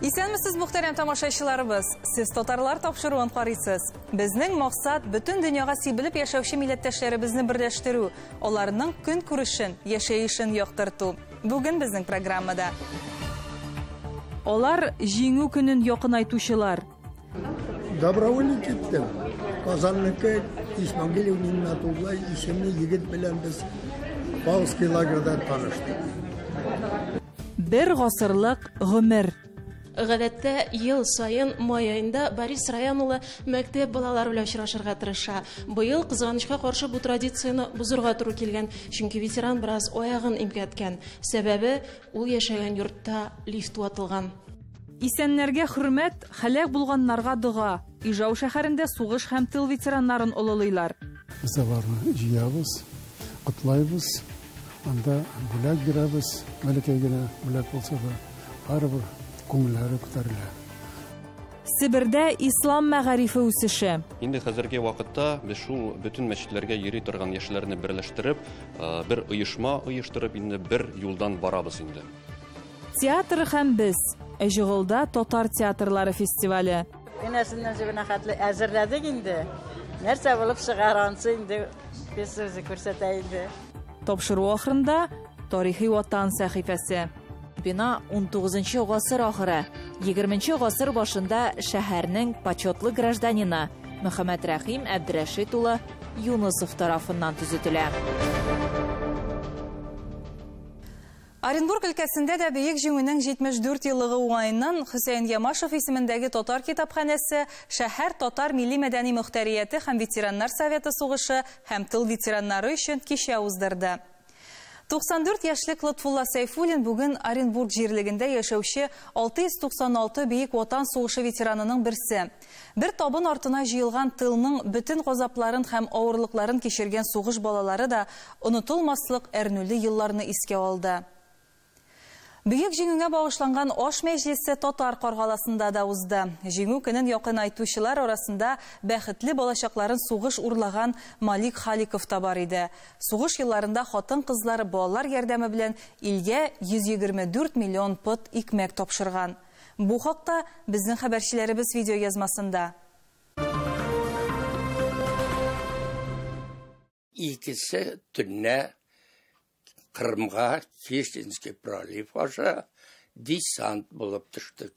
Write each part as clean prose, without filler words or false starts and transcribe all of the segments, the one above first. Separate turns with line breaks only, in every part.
Исәнмесез, мөхтәрәм тамашачыларыбыз! Сез татарлар тапшыруын карыйсыз. Безнең максат бөтен дөньяга сибелеп яшәүче милләттәшләребезне берләштерү, аларның көнкүрешен, яшәешен яктырту. Бүген безнең программада Алар Җиңү көнен якынайтучылар.
Добровольно киттем. Казанныкы Исмагилев Нимнатулла исемле егет белән без Павловский лагерьда таныштык.
Бер гасырлык гомер.
Гадәттә, ел саен май аенда Борис Раян улы мәктәп балалары белән очрашырга тырыша. Быел, кызганычка каршы, бу традицияне бозырга туры килгән, чөнки ветеран бераз аягын имгәткән. Сәбәбе, ул яшәгән йортта лифт ватылган.
Исәннәргә хөрмәт, һәлак булганнарга дога. Ижау шәһәрендә сугыш һәм тыл ветераннарын олылыйлар.
Без аларны җыябыз, котлайбыз, анда бүләк бирәбез, бәләкәй генә бүләк булса да, барыбер күңелләре күтәрелә.
Себердә ислам мәгарифе үсеше.
Инде хәзерге вакытта без шул бөтен мәчетләргә йөри торган яшьләрне берләштереп, бер оешма оештырып, инде бер юлдан барабыз инде.
Театр һәм без. Әҗеголда татар театрлары фестивале.
Энәсеннән җебенә хәтле әзерләдек инде. Нәрсә булып чыгар ансы инде без үзе күрсәтә инде.
Тапшыру ахырында тарихи ватан сәхифәсе.
Бина 19 гасыр ахыры, 20 гасыр башында шәһәрнең почетлы гражданины Мөхәммәт Рәхим Әбдрәшит улы Юнысов тарафыннан төзетелә.
Оренбург өлкәсендә дә Бөек Җиңүнең 74 еллыгы уңаеннан Хөсәен Ямашев исемендәге татар китапханәсе, шәһәр татар милли-мәдәни мөхтәрияте һәм ветераннар советы сугышы һәм тыл ветераннары өчен кичә уздырды. 94 яшьлек Лотфулла Сәйфуллин бүген Оренбург җирлегендә яшәүче 696 Бөек Ватан сугышы ветеранының берсе. Бер табын артына җыелган тылның бөтен газапларын һәм авырлыкларын кичергән сугыш балалары да онытылмаслык әрнүле елларны искә алды. Бөек Җиңүгә багышланган аш мәҗлесе Татар Каргаласында да узды. Җиңү көнен якынайтучылар арасында бәхетле балачакларын сугыш урлаган Малик Халиков та бар иде. Сугыш елларында хатын-кызлар балалар ярдәме белән илгә 124 миллион пот икмәк тапшырган. Бу хакта безнең хәбәрчеләребез видео язмасында.
Икесе төнлә Кырымга Керченский пролив аша десант булып төштек.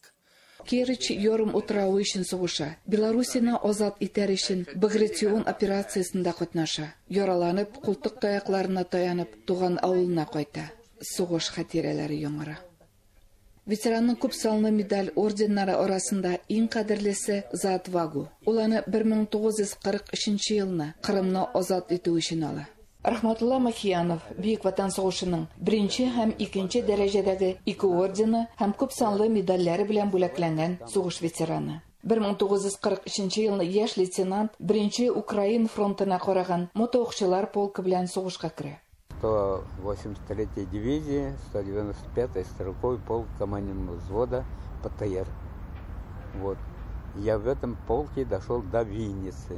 Керч ярым утравы өчен сугыша. Белоруссияне азат итәр өчен Багратион операциясендә катнаша. Яраланып, култык таякларына таянып, туган авылына кайта. Сугыш хатирәләре яңара. Ветеранның күп санлы медаль орденнары арасында иң кадерлесе За отвагу. Ул аны 1943 елны Кырымны азат итү өчен ала. Рахматулла Махиянов Бөек Ватан сугышының беренче һәм икенче дәрәҗәдәге ике ордены һәм күп санлы медальләре белән бүләкләнгән сугыш ветераны. 1943 елны яшь лейтенант беренче Украин фронтына караган мотоукчылар полкы белән сугышка керә.
183-й дивизии, 195-й стрелковый полк командного взвода ПТР. Вот. Я в этом полке дошел до Винницы.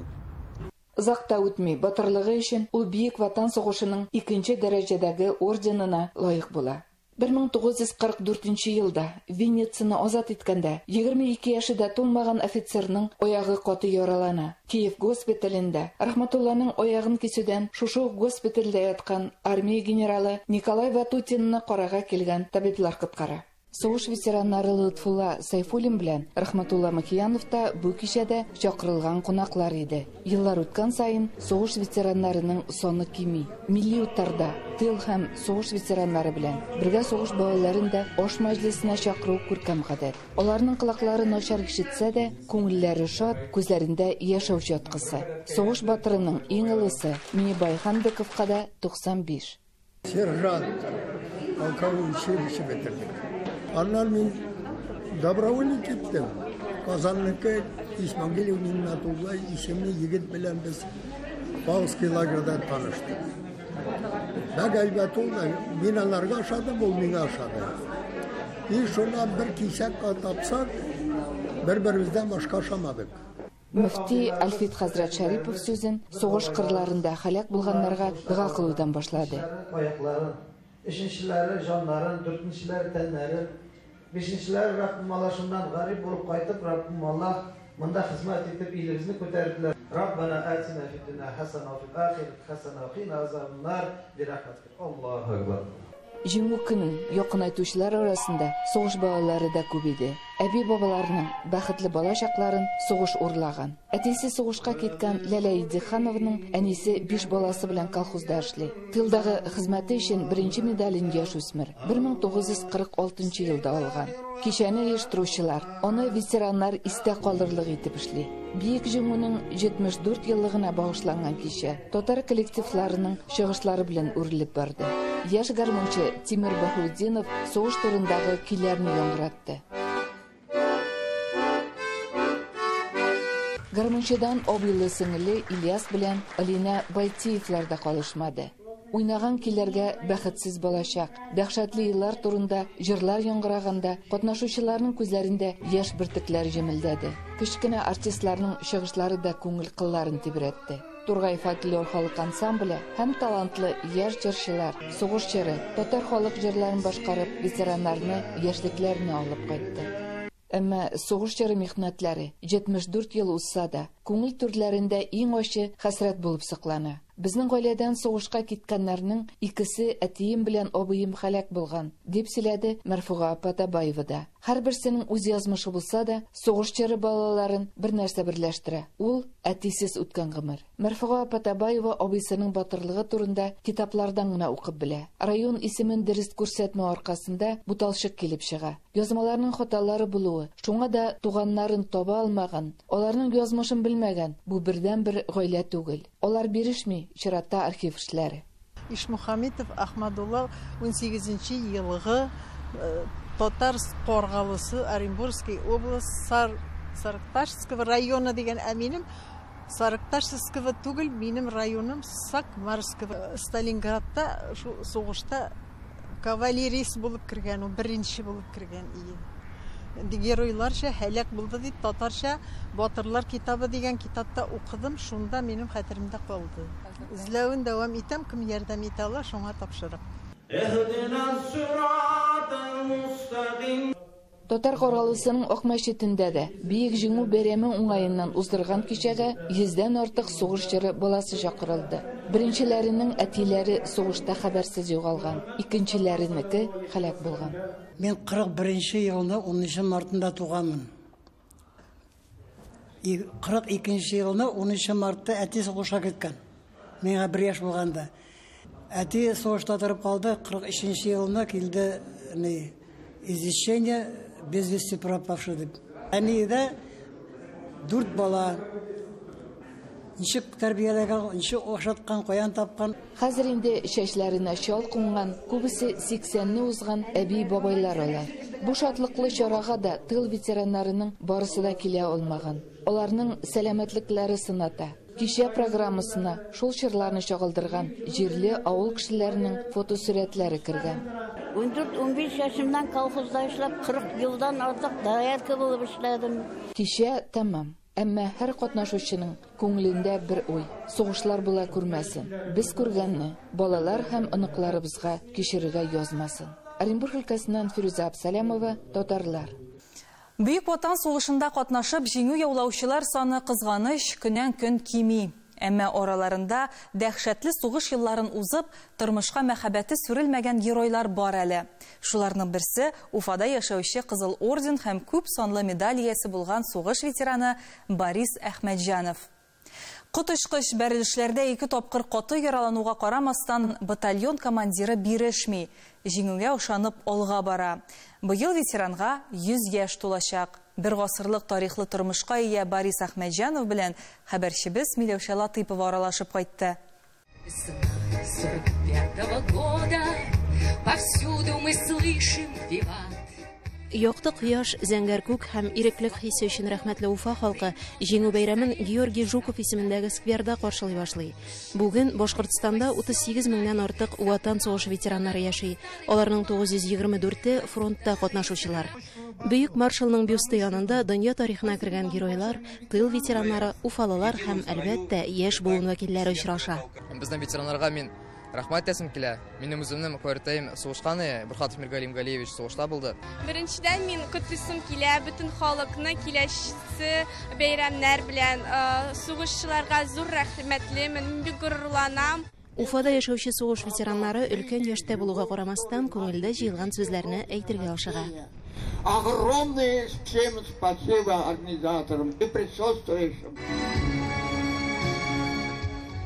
Озак та үтми, батырлыгы өчен ул Бөек Ватан сугышының икенче дәрәҗәдәге орденына лаек була. 1944 елда Винницаны азат иткәндә 22 яше дә тулмаган офицерның аягы каты яралана. Киев госпиталендә Рахматулланың аягын кисүдән шушы ук госпитальдә яткан армия генералы Николай Ватутинны карага килгән табиблар коткара. Сугыш ветераннары Лотфулла Сайфуллин белән Рахматулла Махиянов та бу кичәдә чакырылган кунаклар иде. Еллар үткән саен сугыш ветераннарының саны кими. Милли утарда тыл һәм сугыш ветераннары белән бергә сугыш балаларын да аш мәҗлесенә чакыру күркәм гадәт. Аларның колаклары начар ишетсә дә, күңелләре шат, күзләрендә яшәү чаткысы. Сугыш батырының иң олысы Минибай Ханбековка да 95.
Сержант, полковой училище бетердек. Аннан мин добровольно киттем. Казанныкы Исмагилев Нимнатулла исемле егет белән без Павловский лагерьда таныштык. Бик әйбәт ул, мин аларга ошадым, ул миңа ошады. И шуннан бер кисәк тапсак, бер-беребездән башка ошамадык.
Мөфти Альфит хәзрәт Шәрипов сүзен сугыш кырларында һәлак булганнарга дога кылудан башлады.
Аякларын, өченчеләре җаннарын, дүртенчеләре тәннәрен Бишенчеләре, Раббым Алла, шуннан гарип булып кайтып, Раббым Алла, монда хезмәт итеп илебезне күтәрделәр. Раббана атина фид дөнья хәсәнә ва фил ахирәти хәсәнә ва кина азабаннар бирахмәтик. Аллаһу акбар.
Җиңү көнен якынайтучылар арасында сугыш балалары да күп иде. Әби-бабаларының бәхетле бала чакларын сугыш урлаган. Әтисе сугышка киткән Ләлә Идиханованың әнисе биш баласы белән колхозда эшли. Тылдагы хезмәте өчен беренче медален яшүсмер 1946 елда алган. Кичәне оештыручылар аны ветераннар истә калырлык итеп эшли. Бөек Җиңүнең 74 еллыгына багышланган кичә татар коллективларының чыгышлары белән үрелеп барды. Яшь гармунчы Тимур Баһаутдинов сугыш турындагы көйләрне яңгыратты. Гармунчыдан абыйлы сеңеле Ильяс белән Алинә Байтиевлар да калышмады. Уйнаган көйләргә бәхетсез балачак, дәһшәтле еллар турында җырлар яңгыраганда катнашучыларның күзләрендә яшь бөртекләр җемелдәде. Кечкенә артистларның чыгышлары да күңел кылларын тибрәтте. Тургай фольклор халык ансамбле һәм талантлы яшь җырчылар сугыш җыры, татар халык җырларын башкарып, ветераннарны яшьлекләренә алып кайтты. Әмма сугыш чоры михнәтләре 74 ел узса да, күңел түрләрендә иң ачы хәсрәт булып саклана. Безнең гаиләдән сугышка киткәннәрнең икесе әтием белән абыем һәлак булган, дип сөйләде Мәрфуга апа Табаева да. Һәрберсенең үз язмышы булса да, сугыш чоры балаларын бер нәрсә берләштерә. Ул әтисез үткән гомер. Мәрфуга апа Табаева абыйсының батырлыгы турында китаплардан гына укып белә. Район исемен дөрес күрсәтмәү аркасында буталчык килеп чыга. Язмаларның хаталары булуы, шуңа да туганнарын таба алмаган, аларның язмышын белмәгән бу бердәнбер гаилә түгел. Алар бирешми, чиратта архив эшләре.
Ишмухаметов Ахмадулла 18 елгы Татар Каргалысы, Оренбургский область, Сарыкташского района дигән, ә минем Сарыкташского түгел, минем районым Сакмарского. Сталинградта шу сугышта кавалерист булып кергән, ул беренче булып кергән иде. Инде геройларча һәлак булды дип татарча Батырлар китабы дигән китапта укыдым, шунда минем хәтеремдә калды. Эзләвен дәвам итәм, кем ярдәм итә ала, шуңа тапшырып.
Татар Каргалысының Ак мәчетендә дә Бөек Җиңү бәйрәме уңаеннан уздырган кичәгә 100дән артык сугыш чоры баласы чакырылды. Беренчеләренең әтиләре сугышта хәбәрсез югалган, икенчеләренеке һәлак булган.
Мин 41 елны 10 мартында туганмын. 42 елны 10 мартта әти сугышка киткән. Миңа 1 яшь булганда. Әти сугышта торып калды, 43 елны килде извещение без вести пропавший дип. Әнидә 4 бала. Ничек тәрбияләгән, ничек ашаткан, каян тапкан.
Хәзер инде чәчләренә чал кунган, күбесе 80-не узган әби-бабайлар алар. Бу шатлыклы чарага да тыл ветераннарының барысы да килә алмаган. Аларның сәламәтлекләре сыната. Кичә программасына шул чорларны чагылдырган җирле авыл кешеләренең фотосурәтләре кергән.
14-15 яшемнән колхозда эшләп, 40 елдан артык доярка булып эшләдем.
Кичә тәмам. Әмма һәр катнашучының күңелендә бер уй: сугышлар була күрмәсен. Без күргәнне балалар һәм оныкларыбызга кичерергә язмасын. Оренбург өлкәсеннән Фирүзә Абсалямова, Татарлар.
Бөек Ватан сугышында катнашып җиңү яулаучылар саны кызганыч көннән-көн кими. Әмма араларында дәһшәтле сугыш елларын узып, тормышка мәхәббәте сүрелмәгән геройлар бар әле. Шуларның берсе Уфада яшәүче Кызыл орден һәм күп санлы медаль иясе булган сугыш ветераны Борис Әхмәтҗанов. Коточкыч бәрелешләрдә 2 тапкыр каты яралануга карамастан батальон командиры бирешми, җиңүгә ышанып алга бара. Быел ветеранга 100 яшь тулачак. Бер гасырлык тарихлы тормышка ия Борис Әхмәтҗанов белән хәбәрчебез Миләүшә Латыйпова аралашып кайтты.
Повсюду мы слышим виват.
Якты кояш, зәңгәр күк һәм иреклек хисе өчен рәхмәтле Уфа халкы Җиңү бәйрәмен Георгий Жуков исемендәге скверда каршылый башлый. Бүген Башкортстанда 38 меңнән артык Ватан сугышы ветераннары яши. Аларның 924-е фронтта катнашучылар. Бөек маршалның бюсты янында дөнья тарихына кергән геройлар, тыл ветераннары, уфалылар һәм, әлбәттә, яшь буын вәкилләре очраша.
Безнең ветераннарга мин Рәхмәт әйтәсем килә. Минем үземнең картәем сугышкан, Бурхатов Миргалим Галиевич сугышта булды.
Беренчедән мин котлыйсым килә бөтен халыкны киләсе бәйрәмнәр белән. Сугышчыларга зур рәхмәтлемен, мин бик горурланам.
Уфада яшәүче сугыш ветераннары өлкән яшьтә булуга карамастан күңелдә җыелган сүзләрне әйтергә ашыга.
Огромное всем спасибо организаторам и присутствующим.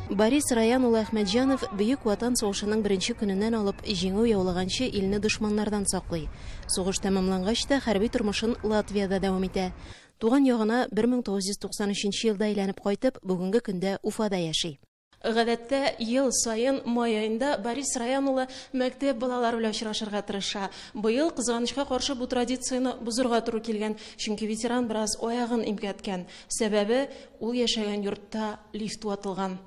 Борис Раян улы Әхмәтҗанов Бөек Ватан сугышының беренче көненнән алып җиңү яулаганчы илне дошманнардан саклый. Сугыш тәмамлангач та хәрби тормышын Латвиядә дәвам итә. Туган ягына 1993 елда әйләнеп кайтып, бүгенге көндә Уфада яши. Гадәттә ел саен май аенда Борис Раян улы мәктәп балалары белән очрашырга тырыша. Быел кызганычка каршы бу традицияне бозырга туры килгән, чөнки ветеран бераз аягын имгәткән. Сәбәбе ул яшәгән йортта лифт ватылган.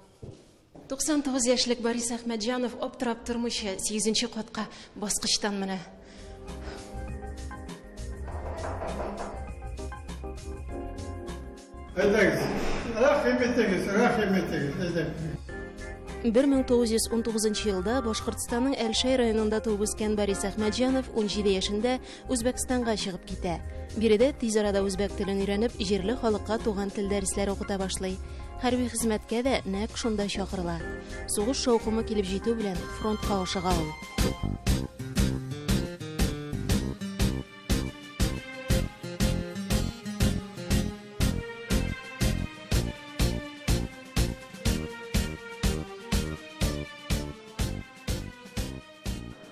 99 яшьлек Борис Әхмәтҗанов аптырап тормыйча 8нче катка баскычтан менә.
Әйдәгез, рәхим итегез, рәхим итегез, әйдәгез.
1919 елда Башкортстанның Әлшәй районында туып үскән Борис Әхмәтҗанов 17 яшендә Үзбәкстанга чыгып китә. Биредә тиз арада үзбәк телен өйрәнеп, җирле халыкка туган тел дәресләре укыта башлый. Хәрби хезмәткә дә нәкъ шунда чакырыла. Сугыш шаукымы килеп җитү белән фронтка ашыга ул.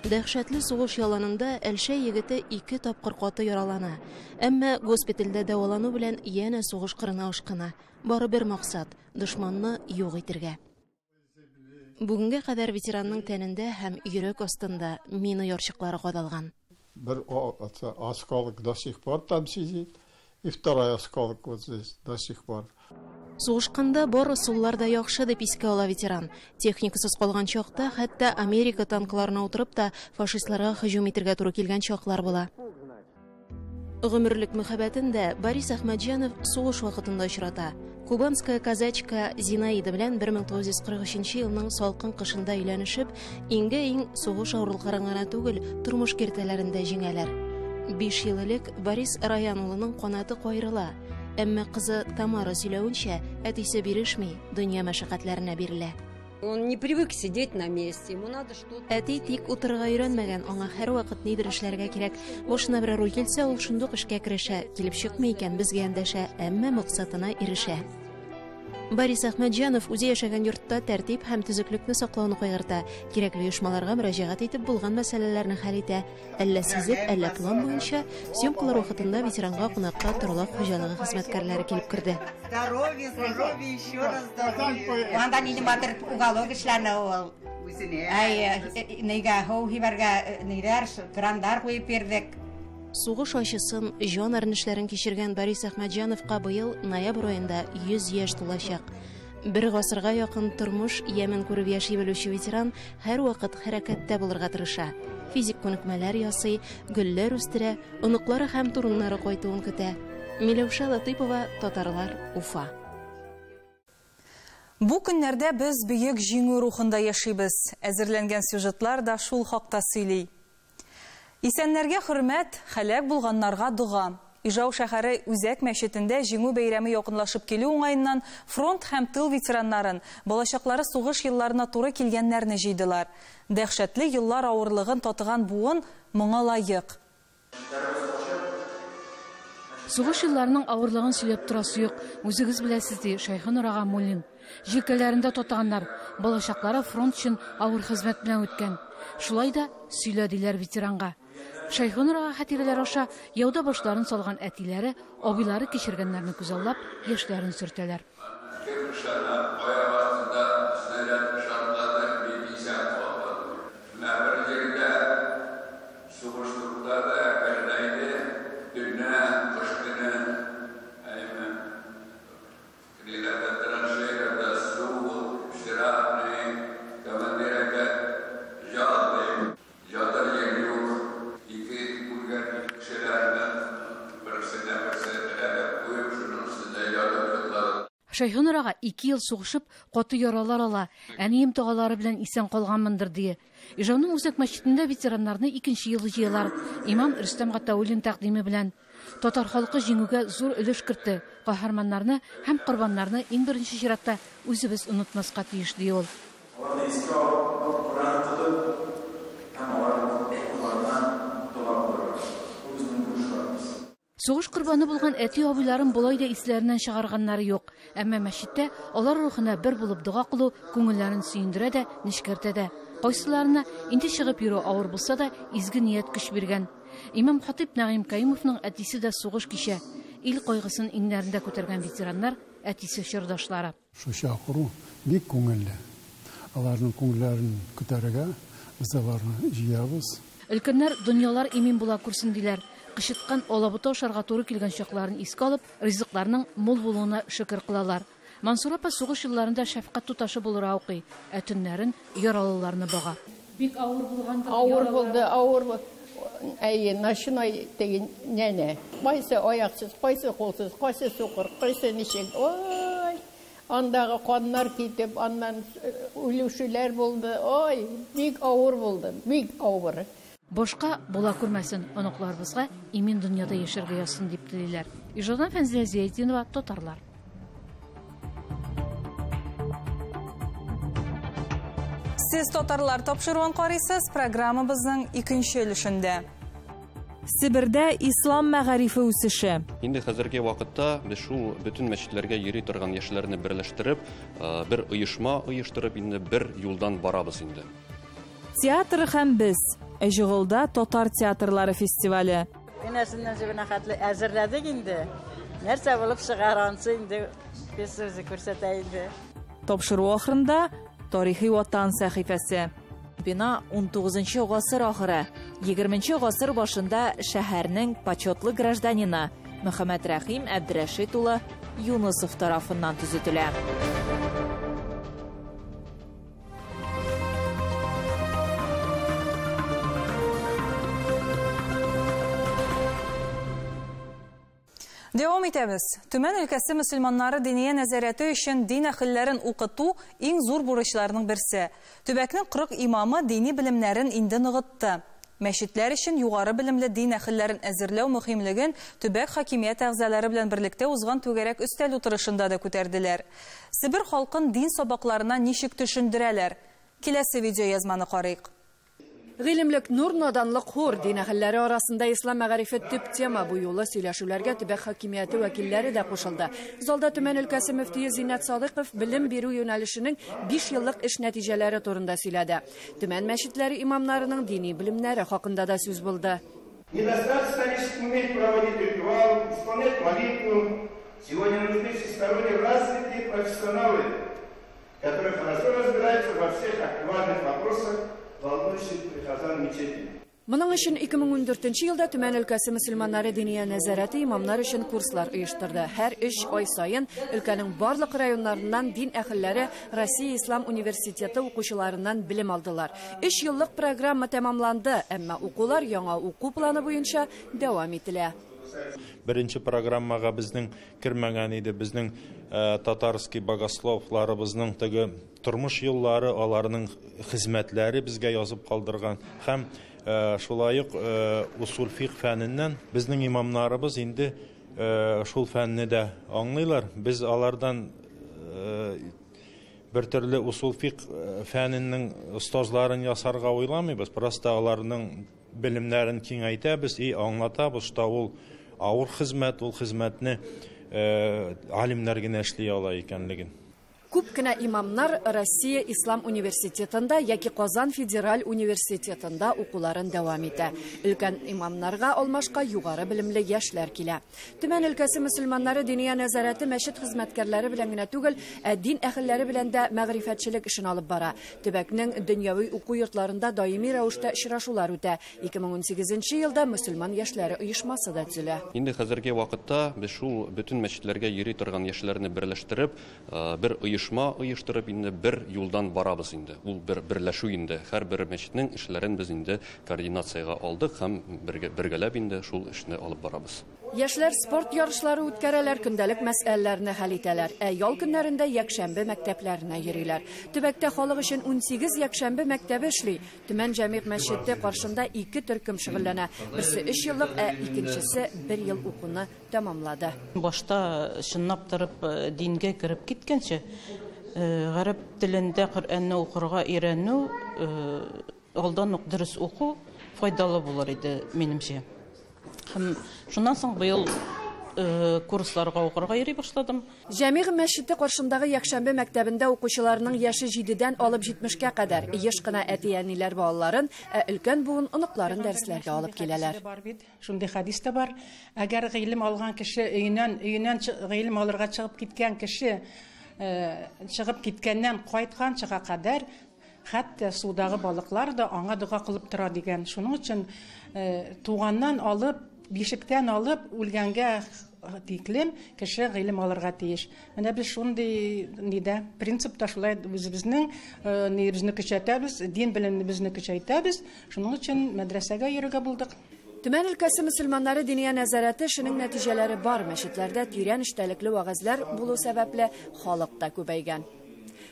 Дәһшәтле сугыш яланында Әлшәй егете 2 тапкыр каты яралана. Әмма госпитальдә дәвалану белән янә сугыш кырына ашкына. Бары бер максат дошманны юк итергә. Бүгенгә кадәр ветеранның тәнендә һәм йөрәк астында мина ярчыклары кадалган.
Бер осколок до сих пор там сидит, и второй осколок вот здесь до сих пор.
Сугышканда бар ысуллар да яхшы дип искә ала ветеран. Техникасыз калган чакта хәтта Америка танкларына утырып та фашистларга һөҗүм итергә туры килгән чаклар була. Гомерлек мәхәббәтен дә Борис Әхмәтҗанов сугыш вакытында очрата. Кубанская казачка Зинаида белән 1943 елның салкын кышында өйләнешеп, иңгә-иң сугыш авырлыкларын гына түгел, тормыш киртәләрен дә җиңәләр. 5 ел элек Борис Раян улының канаты кайрыла. Әмма кызы Тамара сөйләвенчә, әтисе бирешми, дөнья мәшәкатьләренә бирелә.
Он не привык сидеть на месте, ему надо что-то.
Әти тик утырырга өйрәнмәгән, аңа һәрвакыт нидер эшләргә кирәк. Башына берәр уй килсә, ул шундук эшкә керешә. Килеп чыкмый икән, безгә эндәшә, әмма максатына ирешә. Борис Әхмәтҗанов үзе яшәгән йортта тәртип һәм төзеклекне саклауны кайгырта. Кирәкле оешмаларга мөрәҗәгать итеп булган мәсьәләләрне хәл итә. Әллә сизеп, әллә план буенча съемкалар вакытында ветеранга кунакка торлак хуҗалыгы хезмәткәрләре килеп керде.
Здоровье, здоровье, еще раз здоровье. Анда минем батыр уголок эшләнә ул. Әй, нигә һау хибәргә ниләр, крандар куеп бирдек.
Сугыш ачысын, җан әрнешләрен кичергән Борис Әхмәтҗановка быел ноябрь аенда 100 яшь тулачак. Бер гасырга якын тормыш ямен күреп яши белүче ветеран һәрвакыт хәрәкәттә булырга тырыша. Физик күнекмәләр ясый, гөлләр үстерә, оныклары һәм туруннары кайтуын көтә. Миләүшә Латыйпова, Татарлар, Уфа.
Бу көннәрдә без бөек җиңү рухында яшибез. Әзерләнгән сюжетлар да шул хакта сөйли. Исәннәргә хөрмәт, хәләк булганнарга дога. Ижау шәһәре үзәк мәчетендә җиңү бәйрәме якынлашып килү уңаеннан фронт һәм тыл ветераннарын, балачаклары сугыш елларына туры килгәннәрне җыйдылар. Дәһшәтле еллар авырлыгын татыган буын моңа лаек.
Сугыш елларының авырлыгын сөйләп торасы юк. Үзегез беләсез, ди Шәйхенур ага Муллин. Җилкәләрендә татыганнар, балачаклары фронт өчен авыр хезмәт белән үткән. Шулай да сөйлә диләр ветеранга. Шәйхенур ага хатирәләр аша яуда башларын салган әтиләре, абыйлары кичергәннәрне күзаллап, яшьләрен сөртәләр. Шәйхенур ага ике ел сугышып, каты яралар ала. Әнием догалары белән исән калганмындыр, ди. Ижауның үзәк мәчетендә ветераннарны икенче ел җыялар. Имам Рөстәм Гатауллин тәкъдиме белән. Татар халкы җиңүгә зур өлеш кертте. Каһарманнарны һәм корбаннарны иң беренче чиратта үзебез онытмаска тиеш, ди ул.
Аларны искә алып, Коръән укыдык һәм аларның рухларына дога кылырга. Бу безнең бурычларыбыз.
Сугыш корбаны булган әти-абыйларын болай да исләреннән чыгарганнары юк. Әмма мәчеттә алар рухына бер булып дога кылу күңелләрен сөендерә дә, нечкәртә дә. Кайсыларына инде чыгып йөрү авыр булса да, изге ният көч биргән. Имам-хатыйп Нәгыйм Каюмовның әтисе дә сугыш кичә. Ил кайгысын иңнәрендә күтәргән ветераннар, әтисе чордашлары.
Шул чакыру бик күңелле. Аларның күңелләрен күтәрергә без аларны җыябыз.
Өлкәннәр дөньялар имин була күрсен, диләр. Кычыткан, алабута ашарга туры килгән чакларын искә алып, ризыкларның мул булуына шөкер кылалар. Мансура апа сугыш елларында шәфкать туташы булырга укый, ә төннәрен яралыларны бага. Бик авыр булгандыр.
Авыр булды, авыр. Әйе, ночной теге нәнә. Кайсы аяксыз, кайсы кулсыз, кайсы сукыр, кайсы ничек. Ой, андагы каннар китеп, аннан үлүчеләр булды. Ой, бик авыр булды, бик авыр.
Башка була күрмәсен, оныкларыбызга имин дөньяда яшәргә язсын дип телиләр. Ижаудан Фәнзилә Зиятдинова, Татарлар.
Сез Татарлар тапшыруын карыйсыз, программабызның икенче өлешендә. Себердә ислам мәгарифе үсеше.
Инде хәзерге вакытта без шул бөтен мәчетләргә йөри торган яшьләрне берләштереп, бер оешма оештырып, инде бер юлдан барабыз инде.
Театр һәм без. Әҗеголда татар театрлары фестивале.
Энәсеннән җебенә хәтле әзерләдек инде. Нәрсә булып чыгар ансы инде без үзе күрсәтә инде.
Тапшыру ахырында тарихи ватан сәхифәсе.
Бина 19 гасыр ахыры, 20 гасыр башында шәһәрнең почетлы гражданины Мөхәммәд Рәхим Әбдрәшит улы Юнысов тарафыннан төзетелә.
Дәвам итәбез. Төмән өлкәсе мөселманнары диния нәзарәте өчен дин әһелләрен укыту иң зур бурычларның берсе. Төбәкнең 40 имамы дини белемнәрен инде ныгытты. Мәчетләр өчен югары белемле дин әһелләрен әзерләү мөһимлеген төбәк хакимият әгъзалары белән берлектә узган түгәрәк өстәл утырышында да күтәрделәр. Себер халкын дин сабакларына ничек төшендерәләр? Киләсе видеоязманы карыйк.
Гыйлемлек нур, наданлык хур. Дин әһелләре арасында ислам мәгарифе төп тема. Бу юлы сөйләшүләргә төбәк хакимияте вәкилләре дә кушылды. Залда Төмән өлкәсе мөфтие Зиннәт Садыйков белем бирү юнәлешенең 5 еллык эш нәтиҗәләре турында сөйләде. Төмән мәчетләре имамнарының дини белемнәре хакында да сүз булды.
Недостаточно лишь уметь проводить ритуал, исполнять молитву. Сегодня нужны всесторонне развитые профессионалы, которые хорошо разбираются во всех актуальных вопросах, волнующих прихожан мечети.
Моның өчен 2014 елда Төмән өлкәсе мөселманнары диния нәзарәте имамнар өчен курслар оештырды. Һәр 3 ай саен өлкәнең барлык районнарыннан дин әһелләре Россия Ислам университеты укучыларыннан белем алдылар. 3 еллык программа тәмамланды, әмма укулар яңа уку планы буенча дәвам ителә.
Беренче программага безнең кермәгән иде, безнең татарский богословларыбызның теге тормыш юллары, аларның хезмәтләре безгә язып калдырган һәм шулай ук усул фикх фәненнән безнең имамнарыбыз инде шул фәнне дә аңлыйлар. Без алардан бер төрле усул фикх фәненең остазларын ясарга уйламыйбыз, просто аларның белемнәрен киңәйтәбез и аңлатабыз, что ул авыр хезмәт, ул хезмәтне алимнәр генә эшли ала икәнлеген.
Күп кенә имамнар Россия Ислам университетында яки Казан федераль университетында укуларын дәвам итә. Өлкән имамнарга алмашка югары белемле яшьләр килә. Төмән өлкәсе мөселманнары диния нәзарәте мәчет хезмәткәрләре белән генә түгел, ә дин әһелләре белән дә мәгърифәтчелек эшен алып бара. Төбәкнең дөньяви уку йортларында даими рәвештә очрашулар үтә. 2018 елда мөселман яшьләре оешмасы да төзелә.
Инде хәзерге вакытта без шул бөтен мәчетләргә йөри торган яшьләрне берләштереп, бер оешма оештырып, инде бер юлдан барабыз инде. Ул бер берләшү инде. Һәрбер мәчетнең эшләрен без инде координациягә алдык һәм бергәләп инде шул эшне алып барабыз.
Яшьләр спорт ярышлары үткәрәләр, көндәлек мәсьәләләрне хәл итәләр. Ә ял көннәрендә якшәмбе мәктәпләренә йөриләр. Төбәктә халык өчен 18 якшәмбе мәктәбе эшли. Төмән җәмигъ мәчете каршында ике төркем шөгыльләнә. Берсе 3 еллык, ә икенчесе 1 ел укуны тәмамлады.
Башта чынлап торып дингә кереп киткәнче, гарәп телендә Коръәнне укырга өйрәнү, алдан ук дөрес уку файдалы булыр иде, минемчә. Һәм шуннан соң быел курсларга укырга йөри башладым.
Җәмигъ мәчете каршындагы якшәмбе мәктәбендә укучыларның яше 7-дән алып 70-кә кадәр. Еш кына әти-әниләр балаларын, ә өлкән буын оныкларын дәресләргә алып киләләр.
Шундый хадис тә бар. Әгәр гыйлем алган кеше өеннән гыйлем алырга чыгып киткән кеше чыгып киткәннән кайтканчыга кадәр хәтта судагы балыклар да аңа дога кылып тора дигән. Шуның өчен туганнан алып, бишектән алып үлгәнгә тиклем кеше гыйлем алырга тиеш. Менә без шундый нидә принципта шулай үзебезнең нигезне көчәйтәбез, дин белемебезне көчәйтәбез. Шуның өчен мәдрәсәгә йөрергә булдык.
Төмән өлкәсе мөселманнары диния нәзарәте эшенең нәтиҗәләре бар. Мәчетләрдә тирән эчтәлекле вәгазьләр булу сәбәпле халык та күбәйгән.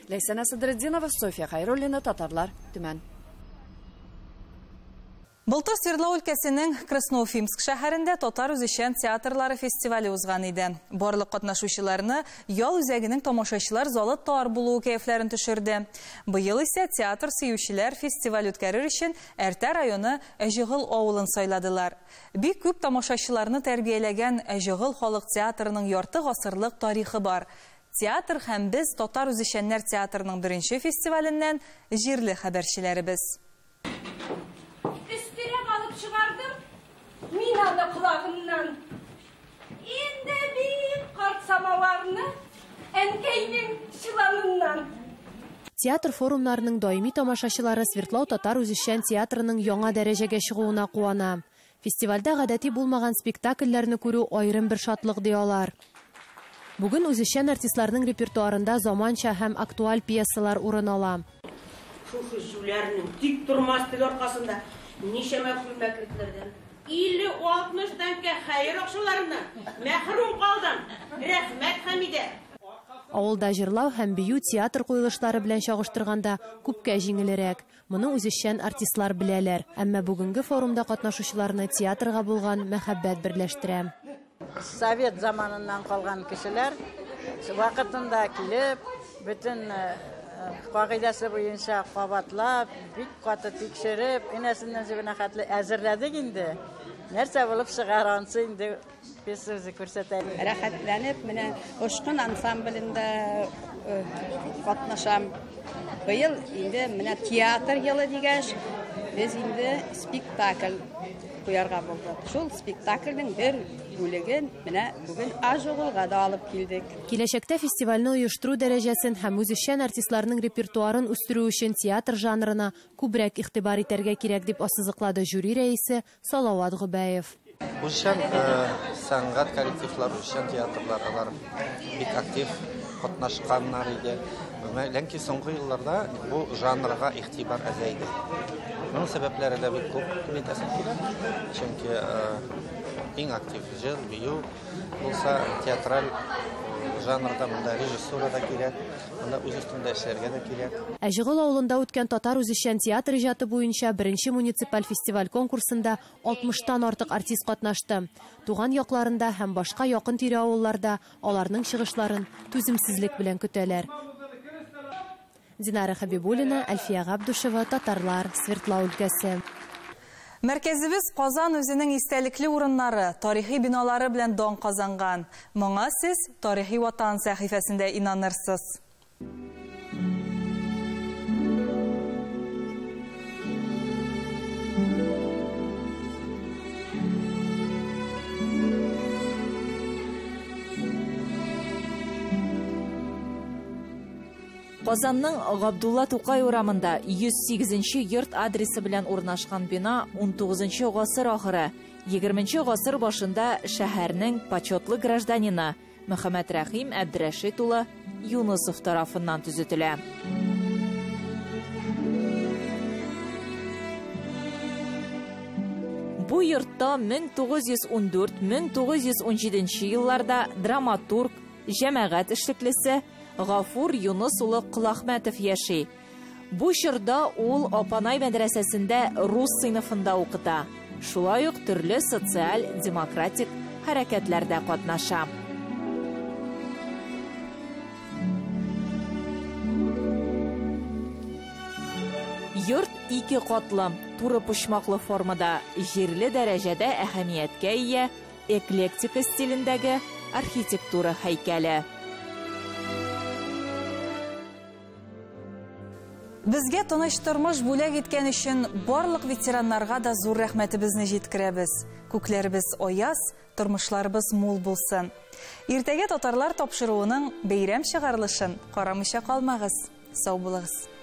Ләйсәнә Садретдинова, София Хайруллина, Татарлар, Төмән.
Былтыр Свердлау өлкәсенең Красноуфимск шәһәрендә татар үзешчән театрлары фестивале узган иде. Барлык катнашучыларны ял үзәгенең тамашачылар залы тар булуы кәефләрен төшерде. Быел исә театр сөючеләр фестиваль үткәрер өчен Әртә районы Әҗегыл авылын сайладылар. Бик күп тамашачыларны тәрбияләгән Әҗегыл халык театрының ярты гасырлык тарихы бар. Театр һәм без татар үзешчәннәр театрының беренче фестиваленнән җирле хәбәрчеләребез.
Өстерәп алып чыгардым мин аны колагыннан. Инде бик карт самаварны әнкәйнең чоланыннан.
Театр форумнарының даими тамашачылары Свердлау татар үзешчән театрының яңа дәрәҗәгә чыгуына куана. Фестивальдә гадәти булмаган спектакльләрне күрү аерым бер шатлык ди алар. Бүген үзешчән артистларның репертуарында заманча һәм актуаль пьесалар урын ала.
Шушы җүләрнең тик тормас тел аркасында ничәмә күлмәклекләрдән 50-60 тәңкә хәер акчаларыннан мәхрүм калдым. Рәхмәт, Хәмидә.
Авылда җырлау һәм бию театр куелышлары белән чагыштырганда күпкә җиңелрәк. Моны үзешчән артистлар беләләр. Әмма бүгенге форумда катнашучыларны театрга булган мәхәббәт берләштерә.
Совет заманыннан калган кешеләр вакытында килеп, бөтен кагыйдәсе буенча кабатлап, бик каты тикшереп, энәсеннән җебенә хәтле әзерләдек инде. Нәрсә булып чыгар ансы инде без үзе күрсәтә.
Рәхәтләнеп, менә Очкын ансамблендә катнашам. Быел инде менә театр елы дигәч, без инде спектакль куярга булдык. Шул спектакльнең бер бүлеген менә бүген Ажугылга да алып килдек.
Киләчәктә фестивальне оештыру дәрәҗәсен һәм үзешчән артистларның репертуарын үстерү өчен театр жанрына күбрәк игътибар итәргә кирәк дип ассызыклады жюри рәисе Салават Гобәев.
Үзешчән сәнгать коллективлары, үзешчән театрлар алар бик актив катнашканнар иде. Ләкин соңгы елларда бу жанрга игътибар азайды. Моның сәбәпләре дә бик күп дип әйтәсем килә. Чөнки иң актив җыр, бию булса, театраль жанрда монда режиссура да кирәк, монда үз өстендә эшләргә дә кирәк.
Әҗегыл авылында үткән татар үзешчән театр иҗаты буенча беренче муниципаль фестиваль конкурсында 60-тан артык артист катнашты. Туган якларында һәм башка якын тирә авылларда аларның чыгышларын түземсезлек белән көтәләр. Динара Хабибуллина, Әлфия Габдушева, Татарлар, Свердлау өлкәсе.
Мәркәзебез Казан үзенең истәлекле урыннары, тарихи биналары белән дан казанган. Моңа сез Тарихи Ватан сәхифәсендә инанырсыз.
Казанның Габдулла Тукай урамында 108 йорт адресы белән урнашкан бина 19 гасыр ахыры, 20 гасыр башында шәһәрнең почетлы гражданины Мөхәммәт Рәхим Әбдрәшит улы Юнысов тарафыннан төзетелә. Бу йортта 1914-1917 елларда драматург, җәмәгать эшлеклесе Гафур Юныс улы Колахмәтов яши. Бу чорда ул Апанай мәдрәсәсендә рус сыйныфында укыта. Шулай ук төрле социаль-демократик хәрәкәтләрдә катнаша. Йорт ике катлы, туры почмаклы формада, җирле дәрәҗәдә әһәмияткә ия эклектика стилендәге архитектура һәйкәле.
Безгә тыныч тормыш бүләк иткән өчен барлык ветераннарга да зур рәхмәтебезне җиткерәбез. Күкләребез аяз, тормышларыбыз мул булсын. Иртәгә татарлар тапшыруының бәйрәм чыгарылышын карамыйча калмагыз. Сау булыгыз.